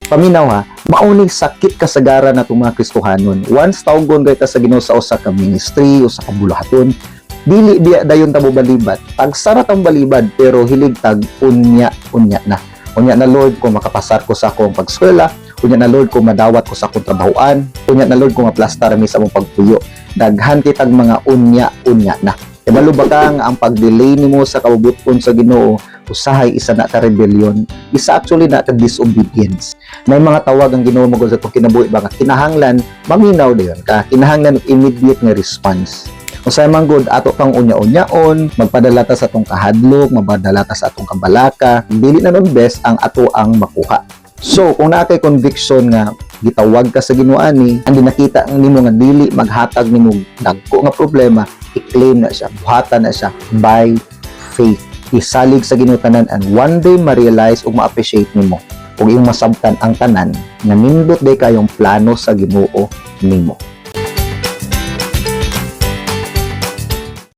Paminaw ha, mao ning sakit kasagaran natong mga Kristohanon. Once tawgon kay ta sa Ginoo sa usa ka ministry, usa ka buluhaton, dili biya dayon ta mobalibad. Tagsara tang balibad, pero hilig tag unya unya na. Unya na, Lord, kung makapasar ko sa akong pagskwela, unya na, Lord, kung madawat ko sa akong trabahoan, unya na, Lord, kung maplastar mi sa among pagpuyo. Daghan kitag mga unya unya na. Kabalo ba ka nga ang pag-delay nimo sa kabubut-on sa Ginoo usahay isa na ka rebellion, isa actually na ka disobedience? May mga tawag ang Ginoo magud sa atong kinabuhi ba nga kinahanglan maminaw dayon ka, kinahanglan og immediate nga response. Usahay man gud ato pang unya-unyaon, magpadala ta sa atong kahadlok, magpadala ta sa atong kabalaka, dili na nun best ang ato ang makuha. So, kung naa kay conviction nga gitawag ka sa Ginoo ani, ang nakita nimo nga dili maghatag nimo dagko nga problema, i-claim na siya, buhatan na siya by faith. Isalig sa Ginoo tanan and one day ma-realize ug ma-appreciate nimo ug iyong masabtan ang tanan nga nindot day kayong plano sa Ginoo nimo.